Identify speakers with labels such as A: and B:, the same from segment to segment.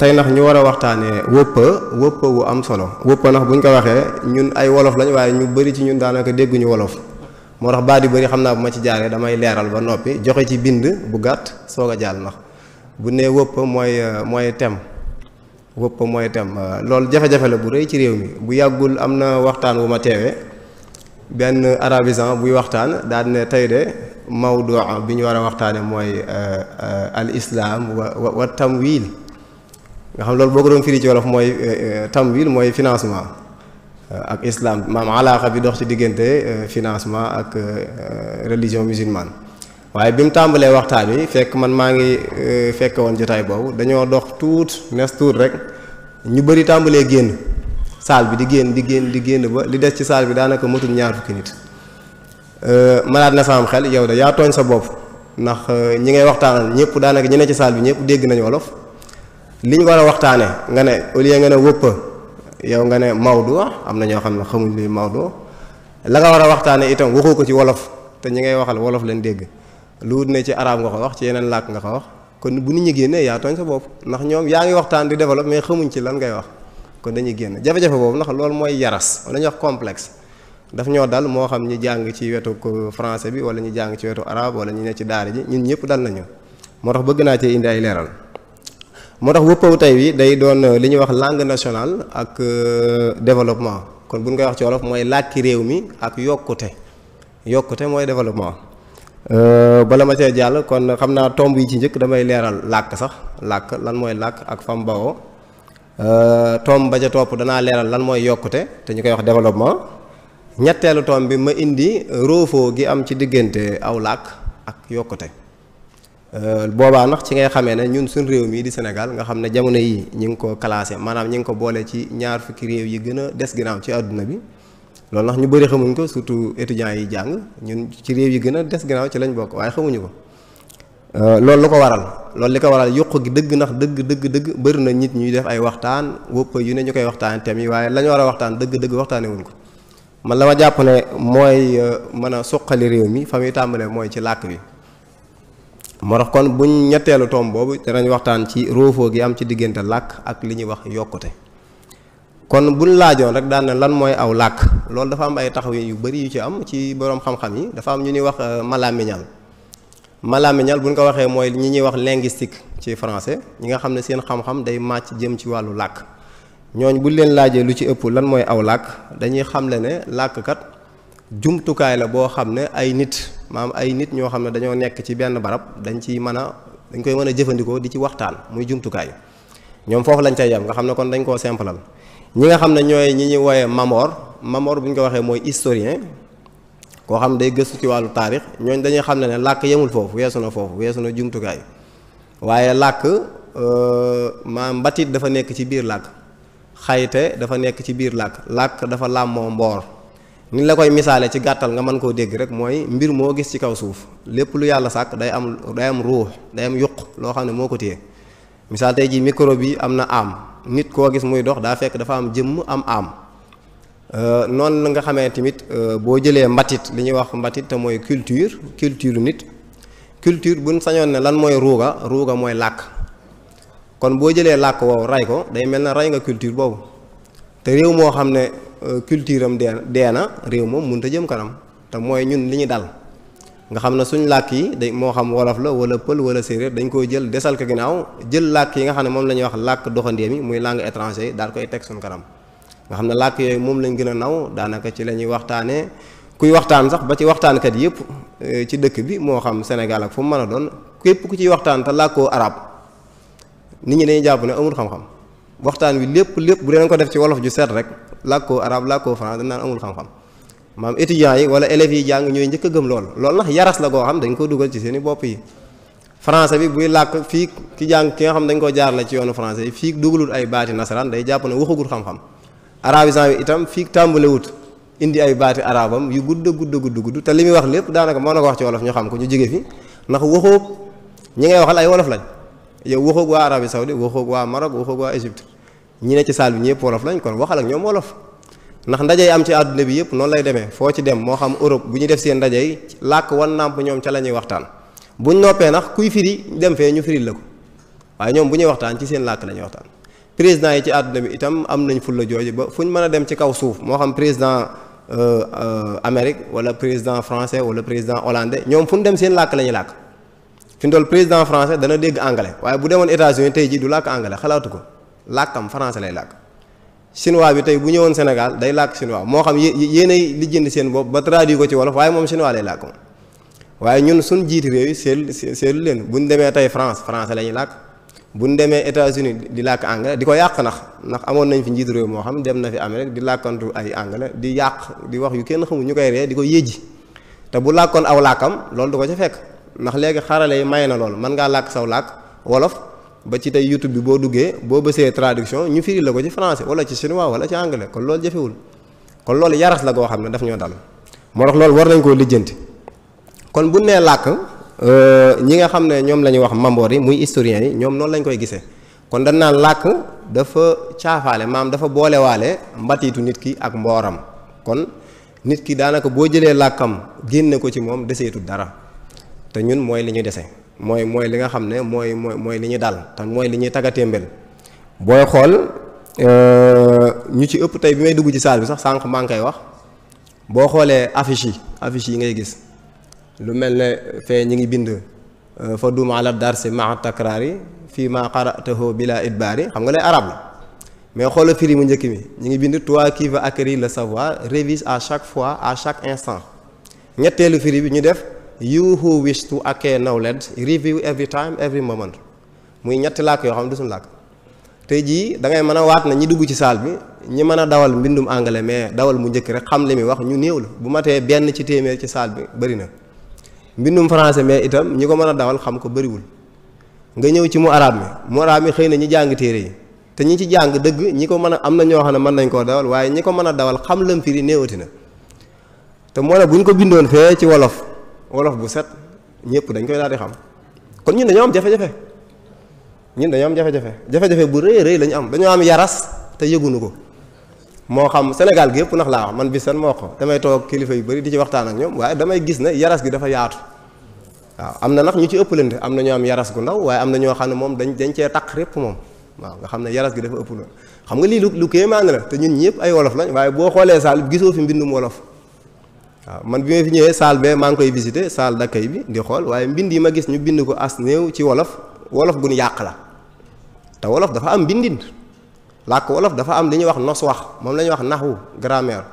A: tey ndax ñu war a waxtaanee wëppa wu am solo wëppa ndax buñ ko waxee ñun ay wolof lañ waaye ñu bëri ci ñun daanaka dégguñu wolof moo tax baat yu bëri xam naa bu ma ci jaaree damay leeral ba noppi joxe ci bind bu gàtt soog a jàll ndax bu nee wëppa mooy thème wëppa mooy thème loolu jafe-jafe la bu rëy ci réew mi bu yàggul am na waxtaan wu ma teewee benn arabisant buy waxtaan daal ne tey de mawdu bi ñu war a waxtaane mooy al islam wa tamwil nga xam loolu boo ko doon firi ci wolof mooy tamwil mooy financement ak islam maam alaaxa bi dox ci diggante financement ak religion musulmane waaye bi mu tàmbalee waxtaan wi fekk man maa ngi fekk woon jotaay boobu dañoo dox nes tuut rek ñu bëri tàmbalee génn saal bi di génn ba li des ci saal bi daanaka matul ñaar fukki nit malaat na sama xel yow da yaa tooñ sa bopp ndax ñi ngay waxtaanal ñëpp daanaka ñi ne ci saal bi ñëpp dégg nañu wolof li ñu war a waxtaane nga ne au lieu nga ne wëppa yow nga ne mawdu am na ñoo xam ne xamuñ li mawdu la nga war a waxtaane itam waxoo ko ci wolof te ñi ngay waxal wolof leen dégg lu wut ne ci arab nga ko wax ci yeneen làkk nga ko wax kon bu nit ñi génnee yaa tooñ sa bopp ndax ñoom yaa ngi waxtaan di développe mais xamuñ ci lan ngay wax kon dañuy génn jafe-jafe boobu ndax loolu mooy yaras wala ñuy wax complexe daf ñoo dal moo xam ñi jàng ci wetu français bi wala ñi jàng ci wetu arabe wala ñi ne ci daara ji ñun ñëpp dal nañu moo tax bëgg naa cee indi ay leeral moo tax wëppawu tey wi day doon li ñuy wax langue nationale ak développement kon bu ñu koy wax ci wolof mooy làkki réew mi ak yokkute mooy développement bala ma cee jàll kon xam naa tomb yi ci njëkk damay leeral làkk lan mooy làkk ak fam bawoo tomb ba ca topp danaa leeral lan mooy yokkute te ñu koy wax développement ñetteelu tomb bi ma indi roofoo gi am ci diggante aw làkk ak yokkute boobaa ndax ci ngay xamee ne ñun suñ réew mii di Sénégal nga xam ne jamono yi ñi ngi ko classé maanaam ñi ngi ko boole ci ñaar fukki réew yi gën a des ginnaaw ci àdduna bi loolu ndax ñu bëri xamuñ ko surtout étudiants yi jàng ñun ci réew yi gën a des ginnaaw ci lañ bokk waaye xamuñu ko loolu lu ko waral li ko waral yokk gi dëgg ndax dëgg bëri na nit ñuy def ay waxtaan wëpp yu ne ñu koy waxtaan thème yi waaye la ñu war a waxtaan dëgg waxtaane wuñ ko man la ma jàpp ne mooy mën a suqali réew mi fa muy tàmbalee mooy ci làkk bi moo tax kon buñ ñetteelu tomb boobu danañ waxtaan ci roofoo gi am ci diggante làkk ak li ñuy wax yokkute kon buñ laajoon rek daan na lan mooy aw làkk loolu dafa am ay taxaw yu bari yu ci am ci boroom xam-xam yi dafa am ñu ñuy wax malamiñal buñ ko waxee mooy ñi ñuy wax linguistique ci français ñi nga xam ne seen xam-xam day màcc jëm ci wàllu làkk ñooñ buñ leen laajee lu ci ëpp lan mooy aw làkk dañuy xamle ne làkkat jumtukaay la boo xam ne ay nit ñoo xam ne dañoo nekk ci benn barab dañ koy mën a jëfandikoo di ci waxtaan muy jumtukaay ñoom foofu lañ cay yam nga xam ne kon dañ koo simplal ñi nga xam ne ñooy ñi ñuy wooyee Mamor bu ñu ko waxee mooy historien koo xam day gëstu ci wàllu taarix ñooñ dañuy xam ne làkk yemul foofu weesu na jumtukaay waaye làkk mbatit dafa nekk ci biir làkk xayte dafa nekk ci biir làkk dafa làmmoo mboor ni la koy misaale ci gàttal nga mën koo dégg rek mooy mbir moo gis ci kaw suuf lépp lu yàlla sàkk day am ruux day am yuq loo xam ne moo ko téye misaal tey ji micro bi am na am nit koo gis muy dox daa fekk dafa am jëmm am noonu la nga xamee tamit boo jëlee mbatit li ñuy wax mbatit te mooy culture nit culture buñ sañoon ne lan mooy ruuga mooy làkk kon boo jëlee làkk woowu ray ko day mel na rey nga culture boobu te réew moo xam ne culture am dee na réew moom mënut a jëm kanam te mooy ñun li ñu dal nga xam ne suñ làkk yi day moo xam wolof la wala pël wala séeréer dañ koy jël desal ko ginnaaw jël làkk yi nga xam ne moom la ñuy wax làkk doxandéem yi muy langue étranger yi daal koy teg suñ kanam nga xam ne làkk yooyu moom lañ gën a naw daanaka ci la ñuy waxtaanee kuy waxtaan sax ba ci waxtaankat yëpp ci dëkk bi moo xam Sénégal ak fu mu mën a doon képp ku ciy waxtaan te làkkoo arab nit ñi dañuy jàpp ne amul xam-xam waxtaan wi lépp bu dee ko def ci wolof ju set rek làkkoo arab làkkoo français dañ naan amul xam-xam maam étudiants yi wala élèves yi jàng ñooy njëkk a gëm loolu nag yaras la koo xam dañ ko dugal ci seen i bopp yi français bi buy làkk fii ki jàng ki nga xam dañ ko jaar la ci yoonu français yi fii dugalul ay baati nasaraan day jàpp ne waxagul xam-xam arabisant bi itam fii tàmbalewut indi ay baati arabam yu gudd te li muy wax lépp daanaka moo na ko wax ci wolof ñu xam ko ñu jóge fi ndax waxoog ñi ngay waxal ay wolof lañ yow waxoog waa Arabie Saoudite waxoog waa Maroc waxoog waa Égypte ñi ne ci salle bi ñëpp wolof lañ kon waxal ak ñoom wolof ndax ndaje yi am ci àdduna bi yëpp noonu lay demee foo ci dem moo xam Europe bu ñu def seen ndaje yi làkk wan nàmp ñoom ca la ñuy waxtaan buñ noppee ndax kuy firi dem fee ñu firil la ko waaye ñoom bu ñuy waxtaan ci seen làkk la ñuy waxtaan. président yi ci àdduna bi itam am nañ fulla jooju ba fu ñu mën a dem ci kaw suuf moo xam président Amérique wala président français wala président hollandais ñoom fu ñu dem seen làkk la ñuy làkk. fi mu toll président français dana dégg anglais waaye bu demoon États-Unis tey jii du làkk anglais xalaatu ko làkkam français lay làkk. chinois bi tey bu ñëwoon Sénégal day làkk chinois moo xam yéenay lijjanti seen bopp ba traduit ko ci wolof waaye moom chinois lay làkk moom. waaye ñun suñ jiiti réew yi seetlu leen bu ñu demee tey France français la ñuy làkk bu ñu demee États-Unis di làkk anglais di ko yàq ndax amoon nañ fi njiitu réew moo xam dem na fi Amérique di làkkantu ay anglais di yàq di wax yu kenn xamul ñu koy ree di ko yéji te bu làkkoon aw làkkam loolu du ko ca fekk ndax léegi xarale yi may na loolu mën ngaa làkk saw làkk wolof ba ci tey YouTube bi boo duggee boo bësee traduction ñu firi la ko ci français wala ci chinois wala ci anglais kon loolu jafewul kon loolu yaras la goo xam ne daf ñoo dal moo tax loolu war nañ koo lijjanti kon bu nee làkk ñi nga xam ne ñoom la ñuy wax mamboor yi muy historiens yi ñoom noonu lañ koy gisee kon dañ naan làkk dafa caafaale maam dafa boolewaale mbatiitu nit ki ak mbooram kon nit ki daanaka boo jëlee làkkam génne ko ci moom deseetu dara te ñun mooy li ñu dese mooy li nga xam ne mooy li ñu dal te mooy li ñuy tagatémbel booy xool ñu ci ëpp tey bi may dugg ci salle bi sax sànq maa ngi koy wax boo xoolee affiche yi ngay gis lu mel ne fee ñi ngi bind fa duma ala darsi maa takraari fii ma qara'tahu bila idbaari xam nga lay arab la mais xoola firi mu njëkk mi ñi ngi bind toi qui veux acquérir le savoir révise à chaque fois à chaque instant ñetteelu firi bi ñu def you who wish to acquire knowledge review every time every moment muy ñetti làkk yoo xam ne du suñu làkk tey jii da ngay mën a waat na ñi dugg ci salle bi ñi mën a dawal mbindum anglais mais dawal mu njëkk rek xam li muy wax ñu néew la bu matee benn ci téeméer ci salle bi bëri na mbindum français mais itam ñi ko mën a dawal xam ko bëriwul nga ñëw ci mu arab mi xëy na ñi jàng téere yi te ñi ci jàng dëgg ñi ko mën a am na ñoo xam ne mën nañ koo dawal waaye ñi ko mën a dawal xam lam firi néewati na te moo ne bu ñu ko bindoon fee ci wolof bu set ñëpp dañ koy daal di xam kon ñun dañoo am jafe-jafe jafe-jafe bu rëy lañu am dañoo am yaras te yëgunu ko moo xam Sénégal gi yëpp ndax laa wax man bi seen moo ko damay toog kilifa yu bëri di ci waxtaan ak ñoom waaye damay gis ne yaras gi dafa yaatu waaw am na nag ñu ci ëppalante am na ñoo am yaras gu ndaw waaye am na ñoo xam ne moom dañ cee taq répp moom waaw nga xam ne yaras gi dafa ëpp la xam nga lii lu kéemaan la te ñun ñëpp ay wolof lañ waaye boo xoolee saal gisoo fi mbindum wolof waaw man bi ma fi ñëwee saal bee maa ngi koy visité salle d'accueil bi di xool waaye mbind yi ma gis ñu bind ko as néew ci wolof gu ñu yàq la te wolof dafa am mbindin làkk wolof dafa am li ñuy wax nos wax moom la ñuy wax naxwu grammaire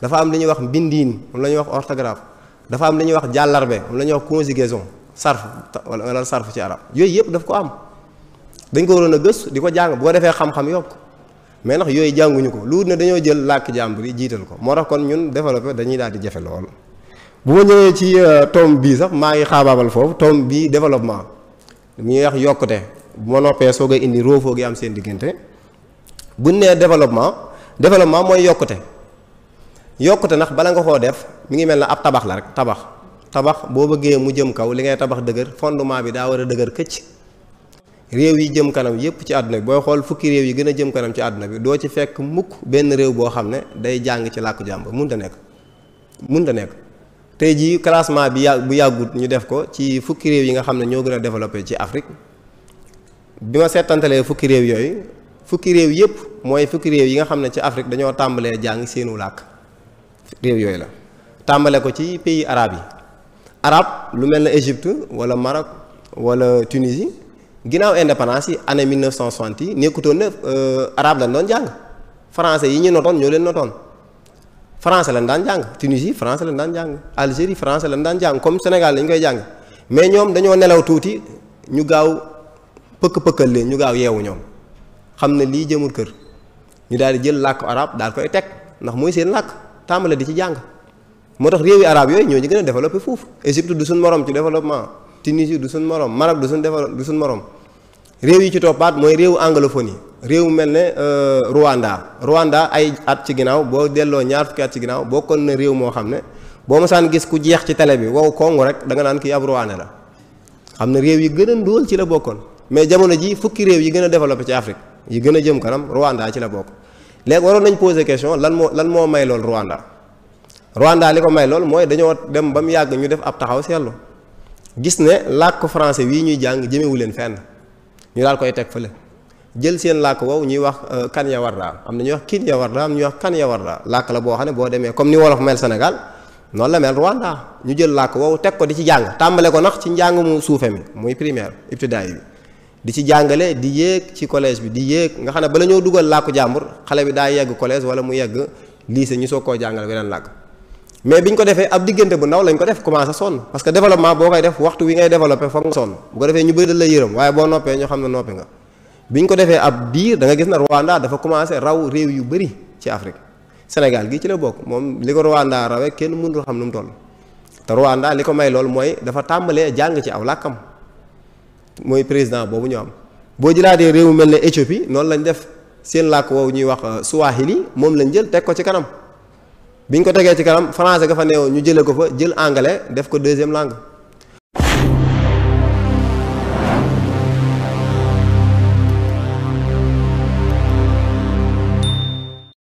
A: dafa am li ñuy wax mbindiin moom la ñuy wax orthographe dafa am li ñuy wax jàllarbe moom la ñuy wax conjugaison sarf wala sarf ci arab yooyu yëpp daf ko am dañ ko waroon a gëstu di ko jàng boo defee xam-xam yokk mais ndax yooyu jànguñu ko lu ne dañoo jël làkk jàmbur yi jiital ko moo tax kon ñun développé dañuy daal di jafe lool. bu ma ñëwee ci tome bii sax maa ngi xaabaabal foofu tome bii développement mi wax yokkute bu ma noppee soog a indi roofoo gi am seen diggante buñ nee développement mooy yokkute ndax bala nga koo def mi ngi mel ne ab tabax la rek tabax boo bëggee mu jëm kaw li ngay tabax dëgër fondement bi daa war a dëgër këcc. réew yi jëm kanam yépp ci àdduna bi booy xool fukki réew yi gën a jëm kanam ci àdduna bi doo ci fekk mukk benn réew boo xam ne day jàng ci làkku jàmbur mënta nekk tey jii classement bi bu yàggut ñu def ko ci fukki réew yi nga xam ne ñoo gën a développé ci Afrique bi ma seetantalee fukki réew yooyu fukki réew yépp mooy fukki réew yi nga xam ne ci Afrique dañoo tàmbalee jàng seenu làkk réew yooyu la tàmbale ko ci pays arabe yi arabe lu mel ne Égypte wala Maroc wala Tunisie ginnaaw indépendance yi année 1960 yi nekkutoon ne arabe lañ doon jàng français yi ñu notoon ñoo leen notoon français lañ daan jàng Tunisie français lañ daan jàng Algérie français lañ daan jàng comme Sénégal lañ koy jàng mais ñoom dañoo nelaw tuuti ñu gaaw pëkk-pëkkal leen ñu gaaw yeewu ñoom xam ne lii jëmul kër ñu daal di jël làkk arabe daal koy teg ndax mooy seen làkk tàmbale di ci jàng moo tax réewi arabe yooyu ñoo ñu gën a développé foofu Égypte du suñ morom ci développement Tunisie du suñ morom Maroc du suñ morom réew yi ci toppaat mooy réewu anglophonie réew mel ne Rwanda ay at ci ginnaaw boo delloo ñaar fukki at ci ginnaaw bokkoon na réew moo xam ne boo mosaan gis ku jeex ci télé bi wow kongu rek da nga naan kii ab Rwanda la xam ne réew yi gën a ndóol ci la bokkoon mais jamono ji fukki réew yi gën a développé ci Afrique yi gën a jëm kanam Rwanda ci la bokk léegi waroon nañ poser question lan moo may lool Rwanda li ko may lool mooy dañoo dem ba mu yàgg ñu def ab taxaw seetlu gis ne làkk français wii ñuy jàng jëmewu leen fenn ñu daal koy teg fële jël seen làkk woowu ñuy wax Kanyawarda am na ñuy wax Kinyawarda am ñuy wax Kanyawarda làkk la boo xam ne boo demee comme ni wolof mel Sénégal noonu la mel Rwanda ñu jël làkk woowu teg ko di ci jàng tàmbale ko nax ci njàng mu suufe mi muy primaire ibtidaay bi di ci jàngale di yéeg ci collège bi di yéeg nga xam ne bala ñoo dugal làkku jàmbur xale bi daa yegg collège wala mu yegg lycée ñu soog koo jàngale beneen làkk mais biñ ko defee ab diggante bu ndaw lañ ko def commencé sonn parce que développement boo koy def waxtu wi ngay développé foog nga sonn bu ko defee ñu bëri da la yërëm waaye boo noppee ñoo xam ne noppi nga biñ ko defee ab diir da nga gis na Rwanda dafa commencé raw réew yu bëri ci Afrique Sénégal gi ci la bokk moom li ko Rwanda rawee kenn mënul xam nu mu toll te Rwanda li ko may loolu mooy dafa tàmbalee jàng ci aw làkkam mooy président boobu ñu am boo jëlaatee réew mu mel ne Éthiopie noonu lañ def seen làkk woowu ñuy wax Swahili moom lañ jël teg ko ci kanam biñ ko tegee ci kanam français ga fa neewoon ñu jëlee ko fa jël anglais def ko deuxième langue